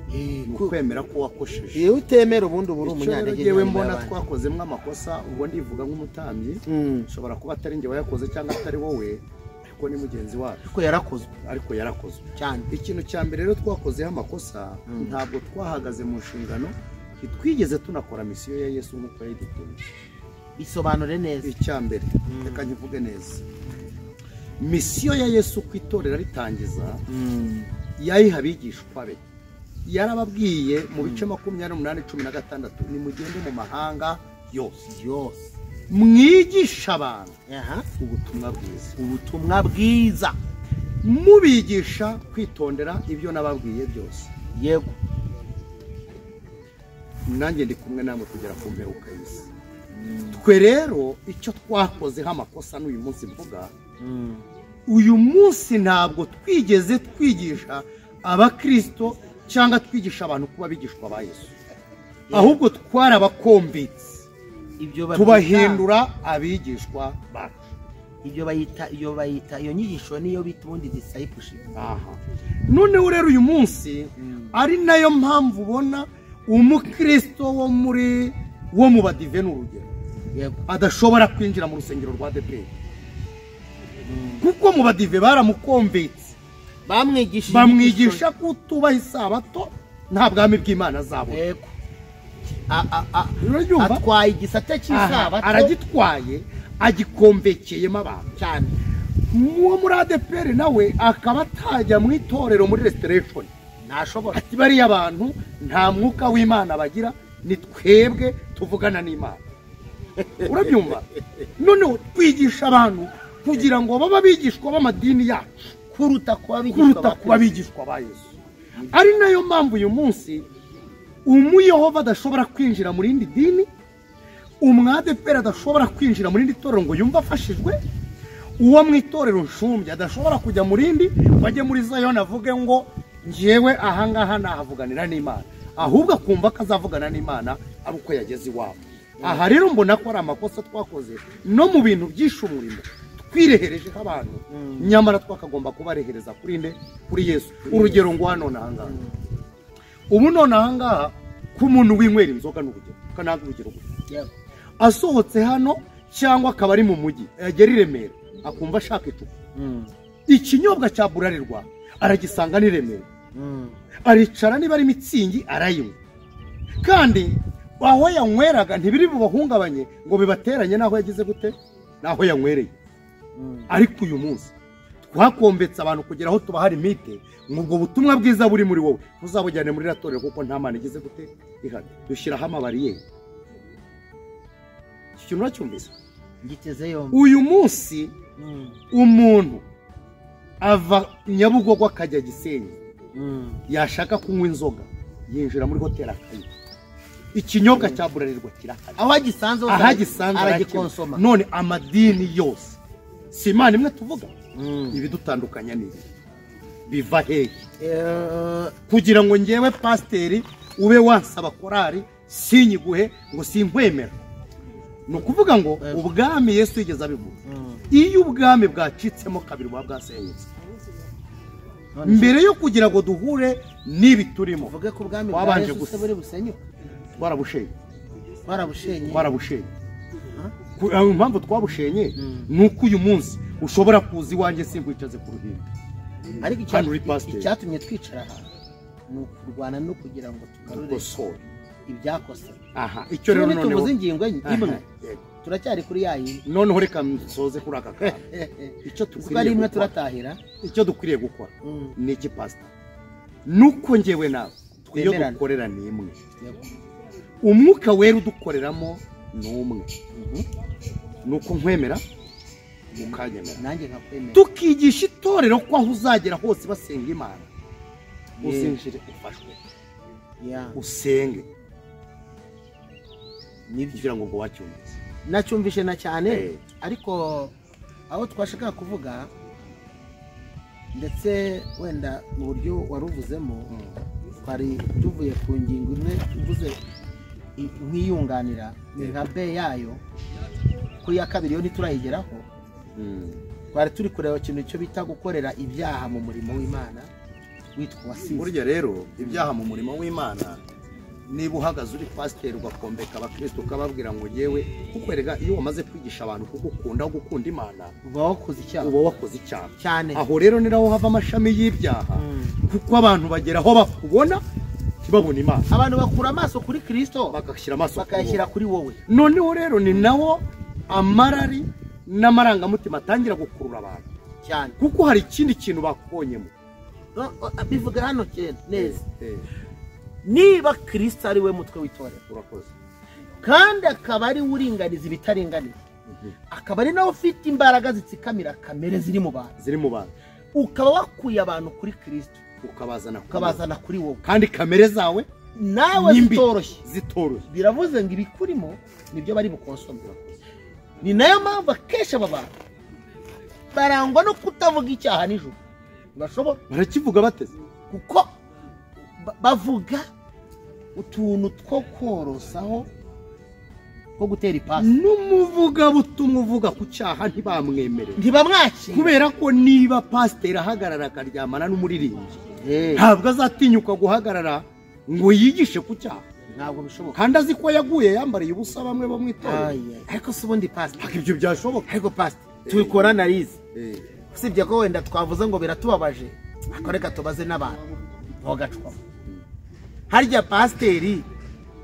ni ukwemera ko wakosheje. Iyo utemera ubundi uba uri umunyantege. Yewe mbona twakozemo amakosa, ubwo ndivuga nk'umutambyi, nshobora kuba atari njye wayakoze cyangwa atari wowe, ariko ni mugenzi wacu, ariko yarakozwe cyane. Ikintu cya mbere rero twakozeho amakosa, ntabwo twahagaze mu nshingano, ntitwigeze tunakora misiyo ya Yesu nk'uko yayidutumye. Bisobanure neza. Icya mbere, reka nkivuge neza, misiyo ya Yesu ku itorero ritangiza yayiha abigishwa be. Yarababwiye mu bice 28:16, nimugende mu mahanga yose mwigisha abantu ubutumwa bwiza, mubigisha kwitondera ibyo nababwiye byose. Yego, nanjye ndi kumwe namwe kugera ku mperuka y'isi. Twe rero icyo twakozeho amakosa n'uyu munsi mvuga, uyu munsi ntabwo twigeze twigisha abakristo cyangwa twigisha abantu kuba bigishwa ba Yesu, ahubwo twarabakombitse tubahindura abigishwa bacu. Ibyo bayita iyo nyigisho niyo bita ubundi discipleship. Aha noneho rero uyu munsi ari nayo mpamvu ubona umukristo wo mu badive n'urugero adashobora kwinjira mu rusengero rwa ADEPR, kuko mu badive baramukombitse, bamwigisha kutubaha isabato, nta bwami bw'Imana azabona. Atwaye igisate cy'isabato, aragitwaye, agikombekeyemo abantu cyane. Uwo muri ADEPR nawe akaba atajya mu itorero muri restoration, ntashobora. Ati bariya abantu nta mwuka w'Imana bagira, ni twebwe tuvugana n'Imana. Urabyumva? Noneho twigisha abantu kugira ngo babe abigishwa b'amadini yacu kuruta kuba abigishwa ba Yesu. Ari nayo mpamvu uyu munsi umuyehova adashobora kwinjira muri indi dini, umwadepera adashobora kwinjira muri indi torero ngo yumve afashijwe, uwo mu itorero nshumbya adashobora kujya muri indi ngo ajye muri Zayoni avuge ngo njyewe ahangaha nahavuganira n'Imana, ahubwo akumva ko azavugana n'Imana ari uko yageze iwabo. Aha rero mbona ko ari amakosa twakoze no mu bintu byishe umurimo twireherejeho abantu, nyamara twakagomba kubarehereza kuri nde? Kuri Yesu. Urugero ngo hano ahangaha, ubu none ahangaha ku muntu winywera inzoga n'urugero kananga urugero gusa, asohotse hano cyangwa akaba ari mu mujyi yagera i Remera akumva ashaka icupa, ikinyobwa cya Burarirwa aragisanga ni Remera, aricara niba ari mitsingi arayinywa, kandi aho yanyweraga ntibiri bubahungabanye ngo bibateranye n'aho yagize gute n'aho yanywereye. Ariko uyu munsi twakombetse abantu kugera aho tubaha limite ngo ubwo butumwa bwiza buri muri wowe ntuzabujyane muri ratorero kuko nta mana igize gute ihari. Dushyiraho amabariyeri. Iki kintu uracyumvise? Ngiteze yombi. Uyu munsi umuntu ava Nyabugogo akajya Gisenyi, yashaka kunywa inzoga yinjira muri hoteli akayinywa, ikinyobwa cya Burarirwa kirahari, aho agisanze aragikonsoma. None amadini yose si Imana imwe tuvuga, ibidutandukanya ni biva hehe? Kugira ngo ngewe pasiteri ube wansaba korari sinyiguhe ngo sinkwemera, ni ukuvuga ngo ubwami Yesu yigeze abivuga, iyo ubwami bwacitsemo kabiri buba bwasenyutse. Mbere yo kugira ngo duhure n'ibi turimo, uvuge ko ubwami bwa Yesu se buri busenyuka. Twarabushenye. Twarabushenye. Impamvu twabushenye ni uko uyu munsi ushobora kuza iwanjye sinkwicaze ku ruhimbi. Ariko icyatumye twicara aha ni ukurwana no kugira ngo tugarure ibyakoze. Aha, icyo rero noneho tuvuze ingingo imwe turacyari kuri yayi. Noneho reka nsoze kuri aka kantu. Icyo dukwiriye imwe turatahira, icyo dukwiriye gukora ni iki pastor? Nuko njyewe nawe iyo dukorera ni imwe, umwuka wera udukoreramo ni umwe, nuko nkwemera ukanyemera nanjye nkakwemera, tukigisha itorero ko aho uzagera hose basenga Imana, uzinjire ufashwe, usenge. Kugira ngo wacyumvise nacyumvishe na cyane. Ariko aho twashakaga kuvuga ndetse wenda mu buryo waruvuzemo, twari tuvuye ku ngingo imwe tuvuze nk'iyunganira ni nka B yayo, kuri ya kabiri yo ntiturayigeraho. Twari turi kureba ikintu cyo bita gukorera ibyaha mu murimo w'Imana witwa wasize. Burya rero ibyaha mu murimo w'Imana, niba uhagaze uri pasiteri ugakombeka abakristo ukababwira ngo yewe, kuko erega iyo wamaze kwigisha abantu kugukunda gukunda Imana uba wakoze icyaha, uba wakoze icyaha cyane. Aho rero ni naho hava amashami y'ibyaha, kuko abantu bagera aho bakubona ntibabone Imana. Abantu bakura amaso kuri Kristo bagashyira amaso bakayashyira kuri wowe. Noneho rero ni naho amarari n'amarangamutima atangira gukurura abantu cyane, kuko hari ikindi kintu bakubonyemo. Bivuga hano neza, niba Kristo ari we mutwe w'itorero, urakoze, kandi akaba ari uringaniza ibitaringaniye, akaba ari nawe ufite imbaraga zitsikamira kamere ziri mu bantu, ukaba wakuye abantu kuri Kristo ukabazana kuri wowe, kandi kamere zawe nawe zitoroshye, zitoroshye, biravuze ngo ibikurimo nibyo bari bukonsome. Ni nayo mpamvu akenshi aba bantu barangwa no kutavuga icyaha nijoro, ntibashobora, barakivuga bateze, kuko bavuga utuntu two korosaho two gutera ipasi. N'umuvugabutumwa uvuga ku cyaha ntibamwemerera, ntibamwakira, kubera ko niba pasiteri ahagarara akaryamana n'umuririmbyi, ntabwo azatinyuka guhagarara ngo yigishe ku cyaha, ntabwo bishoboka, kandi azi ko yaguye yambariye ubusa bamwe bo mu itorero. Ariko si ubundi pasiteri, ntabwo ibyo byashoboka. Ariko pasiteri tubikora analize, usibye ko wenda twavuze ngo biratubabaje, ariko reka tubaze n'abantu ntogacwamo. Harya pasiteri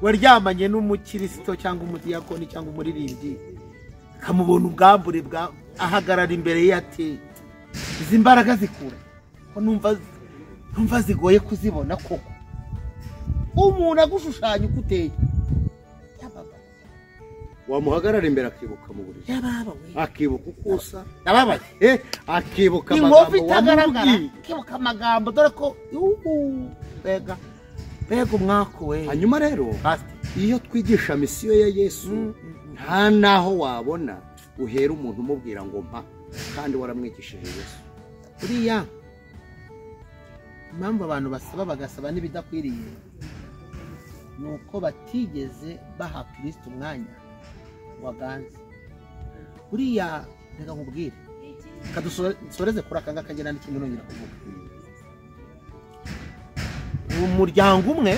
waryamanye n'umukirisito cyangwa umudiyakoni cyangwa umuririmbyi, akamubona ubwambure bwa ahagarara imbere ye ati Izi mbaraga zikura ko numva zigoye kuzibona koko. Umuntu agushushanya uko uteye, wamuhagarara imbere akibuka mu buriri, akibuka uko usa, akibuka amagambo wamubwiye, akibuka amagambo, dore ko mbega mbega umwaka we. Hanyuma rero iyo twigisha misiyo ya Yesu, nta naho wabona uhera umuntu umubwira ngo mpa, kandi waramwigishije Yesu. Buriya impamvu abantu basaba bagasaba n'ibidakwiriye ni uko batigeze baha Kristo umwanya waganze. Buriya reka nkubwire, reka dusoreze kuri aka ngaka ngira n'ikindi nongera kuvuga. Umuryango umwe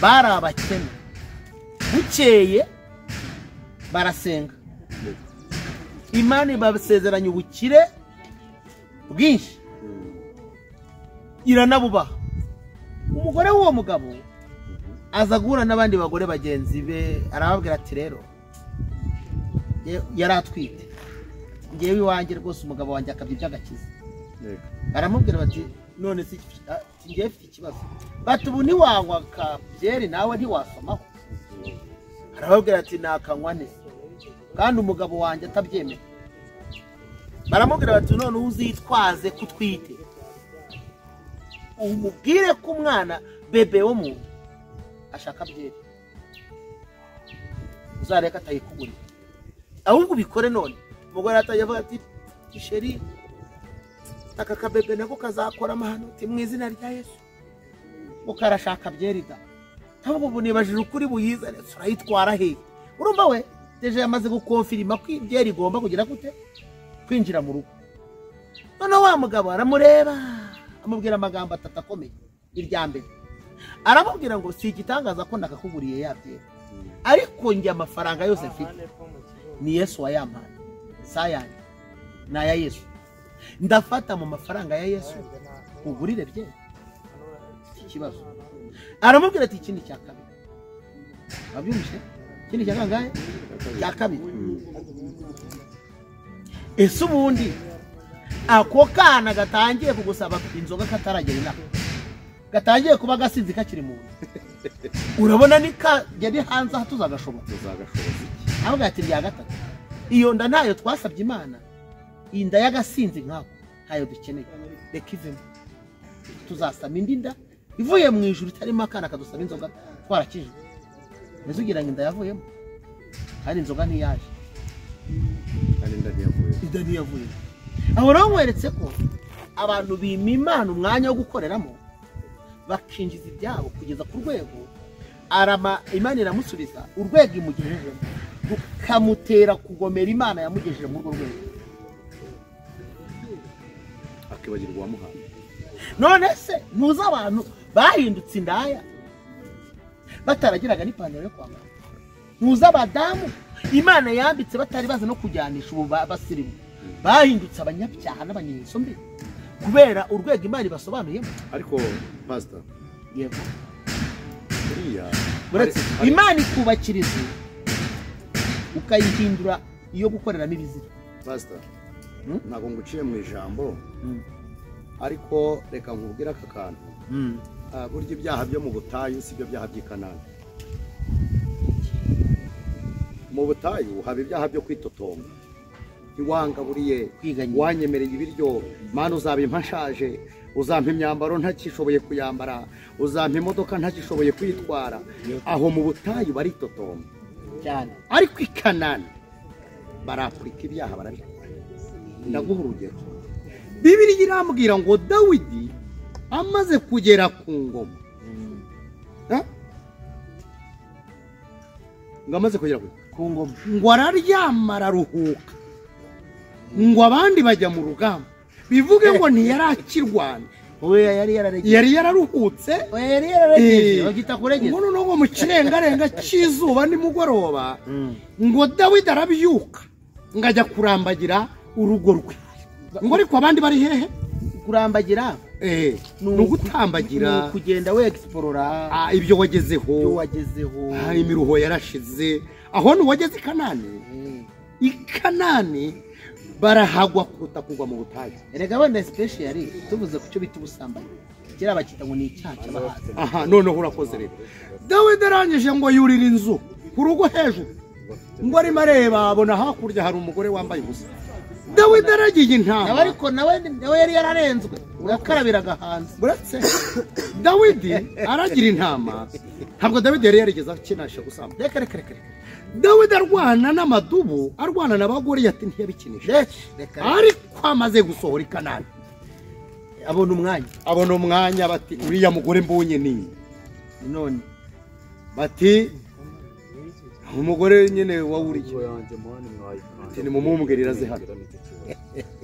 bari abakene, bukeye barasenga, Imana ibasezeranya ubukire bwinshi, iranabubaha. Umugore w'uwo mugabo aza guhura n'abandi bagore bagenzi be, arababwira ati rero yari atwite, ngewe iwanjye rwose umugabo wanjye akabya iby'agakiza. Aramubwira bati none se ngewe mfite ikibazo, bati ubu ntiwanywa kabyeri nawe ntiwasomaho. Arababwira ati nakanywa nte kandi umugabo wanjye atabyemera. Baramubwira bati none uzitwaze ko utwite, umubwire ko umwana bebe wo mu ashaka byeri, uzareka atayikugurira, ahubwo ubikore none. Umugore atajya avuga ati sheri aka kabebe nako kazakora amahano, mu izina rya Yesu, ngo karashaka byeri da. Ntabwo ubu nibajije ukuri buyizane, turayitwara he? Urumva we deje yamaze gukonfirima ko ibyeri igomba kugira gute kwinjira mu rugo. Noneho wa mugabo aramureba, amubwira amagambo atatu akomeye. Irya mbere aramubwira ngo si igitangaza ko nakakuguriye ya byeri, ariko njye amafaranga yose mfite ni Yesu wayampaye, si ayanjye, ni aya Yesu. Ndafata mu mafaranga ya Yesu ugurire byeri, iki kibazo. Aramubwira ati ikindi cya kabiri, wabyumvise? Ikindi cya kangahe? Cya kabiri. Ese ubundi ako kana gatangiye kugusaba inzoga kataragera inaha, gatangiye kuba gasinzi kakiri mu nda, urabona ni kagera hanze aha tuzagashobora? Avuga ati rya gatatu, iyo nda ntayo twasabye Imana, inda y'agasinzi nkako ntayo dukeneye, reka ivemo, tuzasama indi nda ivuye mu ijuru itarimo akana kadusaba inzoga twarakijwe. Mbese ugira ngo inda yavuyemo, kandi inzoga ntiyaje, inda ntiyavuyemo. Aho rero nkweretse ko abantu bima Imana umwanya wo gukoreramo, bakinjiza ibyabo kugeza ku rwego arama Imana iramusubiza, urwego imugejejemo rukamutera kugomera Imana yamugejeje muri urwo rwego, akibagirwa uwamuhaye. None se ntuzi abantu bahindutse indaya bataragiraga n'ipantaro yo kwambara? Ntuzi abadamu Imana yambitse batari bazi no kujyanisha ubu basirimu, bahindutse abanyabyaha n'abanyengeso mbi kubera urwego Imana ibasobanuyemo. Ariko pastor, yego, buriya Imana ikubakira inzu ukayihindura iyo gukoreramo ibizira. Pastor, ntabwo nguciye mu ijambo, ariko reka nkubwire aka kantu. Burya ibyaha byo mu butayu si byo byaha by'i Kanani. Mu butayu haba ibyaha byo kwitotomba, ntiwangaburiye, wanyemereye ibiryo, Mana uzabimpa nshaje, uzampa imyambaro ntakishoboye kuyambara, uzampa imodoka ntakishoboye kuyitwara. Aho mu butayu baritotomba cyane, ariko i Kanani barapurika ibyaha barabikora. Ndaguha urugero, Bibiliya irambwira ngo Dawidi amaze kugera ku ngoma, ngo amaze kugera ku ngoma, ngo araryama araruhuka, ngo abandi bajya mu rugamba, bivuge ngo ntiyarakirwana, yari yararuhutse, ngo noneho mu kirengarenga cy'izuba nimugoroba, ngo Dawidi arabyuka ngo ajya kurambagira urugo rwe. Ngo ariko abandi bari hehe? Kurambagira ni ugutambagira, kugenda wegisporora ibyo wagezeho, imiruho yarashize. Aho ni wageze i Kanani. I Kanani Barahagwa kuruta kugwa mu butayu. Erega wenda special tuvuze ku cyo bita ubusambanyi, kera bakita ngo ni icyaha cy'abahazi. Aha noneho urakoze rero. Dawidi arangije ngo yurira inzu ku rugo hejuru, ngo arimo areba abona hakurya hari umugore wambaye ubusa. Dawidi aragiye intama, ariko nawe yari yararenzwe, urakarabiraga hanze. Buretse Dawidi aragira intama, ntabwo Dawidi yari yarigeze akinisha gusamba. Reka reka reka. Dawidi arwana n'amadubu, arwana na Goliyati ntiyabikinisha. Ariko amaze gusohora i Kanani abona umwanya, abona umwanya bati uriya mugore mbonye ni none, bati umugore nyine wawuriye, ati nimumumbwirira aze hano.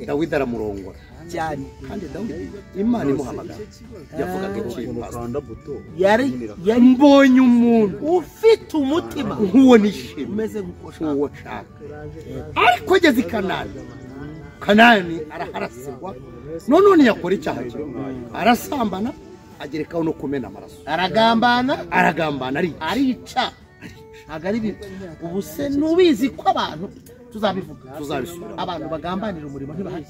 Dawidi aramurongora cyane. Kandi Dawidi Imana imuhamagara yavugaga iki? Yari mbonye umuntu ufite umutima nk'uwo nishimye, umeze nk'uko nshaka. Ariko ageze i Kanani, Kanani araharasirwa, none yakora icyaha cye, arasambana, agerekaho no kumena amaraso, aragambana, aragambana, arica. Ntabwo ari bibi. Ubu se nubizi ko abantu tuzabivuga, tuzabisubira, abantu bagambanira umurimo ntibahari.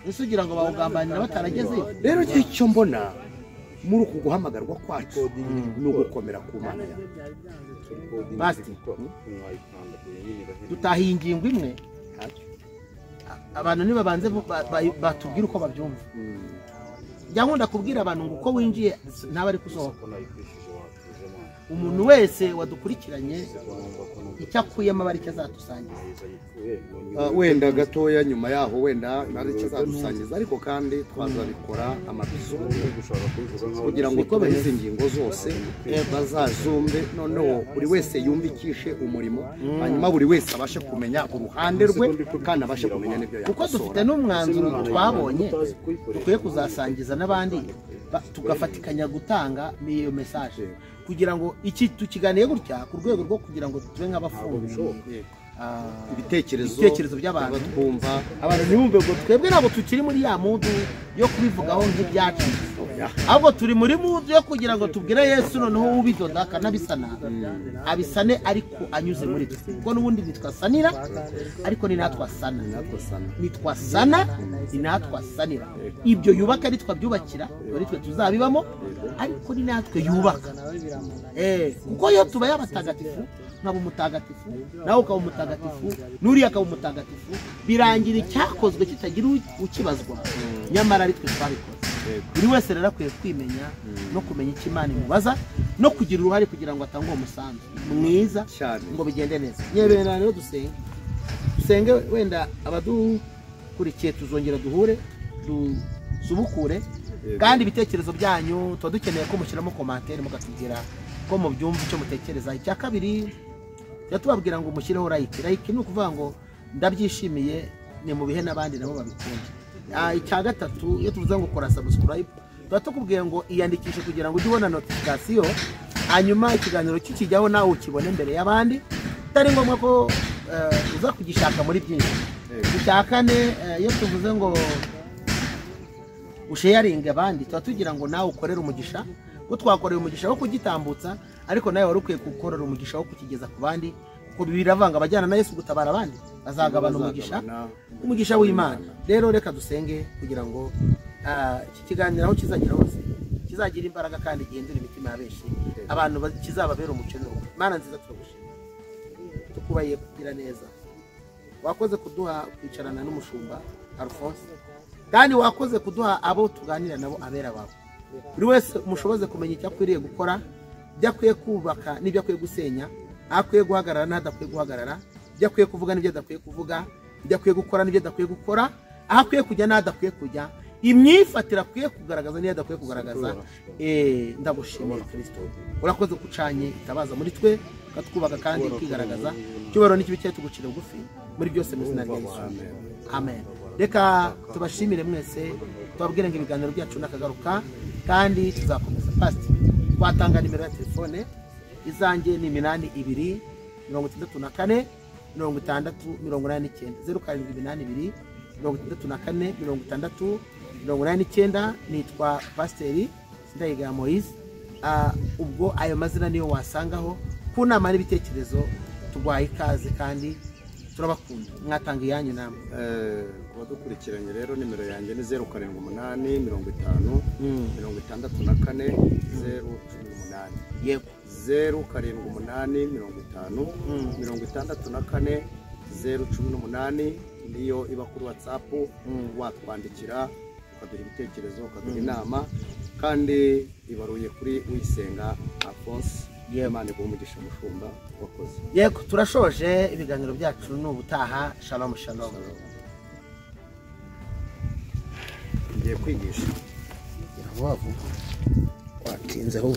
Ese ugira ngo bawugambanira bataragezeyo? Rero icyo mbona muri uku guhamagarwa kwacu ni ugukomera ku Mana yawe. Basti dutahiye ingingo imwe, abantu nibabanze batubwira uko babyumva. Njya nkunda kubwira abantu ngo uko winjiye ntaba ari kusohoka. Umuntu wese wadukurikiranye icyo akuyemo aba aricyo azadusangiza. Wenda gatoya nyuma yaho wenda icyo azadusangiza, ariko kandi twazabikora amabizo kugira ngo tubahe izi ngingo zose bazazumve, noneho buri wese yumvikishe umurimo, hanyuma buri wese abashe kumenya uruhande rwe kandi abashe kumenya n'ibyo yakosora. Kuko dufite n'umwanzuro twabonye dukwiye kuzasangiza n'abandi, tugafatikanya gutanga iyo message kugira ngo iki tukiganiye gutya ku rwego rwo kugira ngo tube nk'abafunguye ibitekerezo by'abantu twumva, abantu ntibumve ngo twebwe ntabwo tukiri muri ya mudu yo kubivugaho nk'ibyacitse, ahubwo turi muri mudu yo kugira ngo tubwire Yesu noneho ubidoda akanabisana, abisane ariko anyuze muri twe, kuko n'ubundi nitwasanira ariko ni natwe asana, nitwasana ni natwe asanira. Ibyo yubaka ari twabyubakira, ari twe tuzabibamo, ariko ni natwe yubaka. Kuko iyo tubaye abatagatifu, nkaba umutagatifu, nawe ukaba umutagatifu, n'uriya akaba umutagatifu, birangira icyakozwe kitagira ukibazwa, nyamara ari twe twabikoze. Buri wese rero akwiye kwimenya no kumenya icyo Imana imubaza no kugira uruhare kugira ngo atange uwo musanzu mwiza ngo bigende neza. Nyebera rero dusenge, dusenge wenda abadukurikiye tuzongera duhure dusubukure, kandi ibitekerezo byanyu tuba dukeneye ko mushyiramo commentaire mukatubwira ko mubyumva icyo mutekereza. Icya kabiri tubabwira ngo mushyireho like. Like ni ukuvuga ngo ndabyishimiye, ni mu bihe n'abandi nabo babikunda. Icya gatatu iyo tuvuze ngo kora subscribe, tuba tukubwiye ngo iyandikishe kugira ngo ujye ubona notification, hanyuma ikiganiro kikijyaho nawe ukibone mbere y'abandi, bitari ngombwa ko uza kugishaka muri byinshi. Icya kane iyo tuvuze ngo usharinge abandi, tuba tugira ngo nawe ukorere umugisha, ko twakoreye umugisha wo kugitambutsa, ariko nawe wari ukwiye gukorera umugisha wo kukigeza ku bandi, kuko biravanga abajyana na Yesu gutabara abandi bazagabana umugisha, umugisha w'Imana. Rero reka dusenge kugira ngo iki kiganiro aho kizagera hose kizagira imbaraga kandi gihindura imitima ya benshi, abantu kizababera umuco n'urukundo. Imana nziza turagushimira, tukubaye kugira neza, wakoze kuduha kwicarana n'umushumba Alphonse, kandi wakoze kuduha abo tuganira nabo abera bawe. Buri wese umushoboze kumenya icyo akwiriye gukora, ibyo akwiye kubaka n'ibyo akwiye gusenya, akwiye guhagarara n'adakwiye guhagarara, ibyo akwiye kuvuga n'ibyo adakwiye kuvuga, ibyo akwiye gukora n'ibyo adakwiye gukora, aho akwiye kujya n'adakwiye kujya, imyifatire akwiye kugaragaza n'iyo adakwiye kugaragaza. Ndagushimiye Kristo, urakoze kucanye itabaza muri twe, ukatwubaka kandi ukigaragaza. Icyubahiro n'ikibi cyacu tugucira bugufi muri byose mu izina rya Yesu, amen. Reka tubashimire mwese, tubabwire ngo ibiganiro byacu nakagaruka kandi tuzakomeza. Pastor, twatanga nimero ya telefone izanjye ni 82 64 60 89, 0782 64 60 89. Nitwa Pasiteri Sindayigaya Moise. Ubwo ayo mazina niyo wasangaho ku nama n'ibitekerezo, tugwaye ikaze kandi Turabakunda, mwatanga iyanyu namwe. Ku badukurikiranye rero, nimero yanjye ni 078 50 64 018. 078 50 64 018 niyo iba kuri WhatsApp. Watwandikira ukaduha ibitekerezo, ukaduha inama, kandi ibaruye kuri Uyisenga Alphonse. Imana iguhe umugisha, mushumba wakoze. Yego, turashoje ibiganiro byacu, ni ubutaha. Shalom shalom. Ngiye kwigisha. Vuba vuba, watinzeho.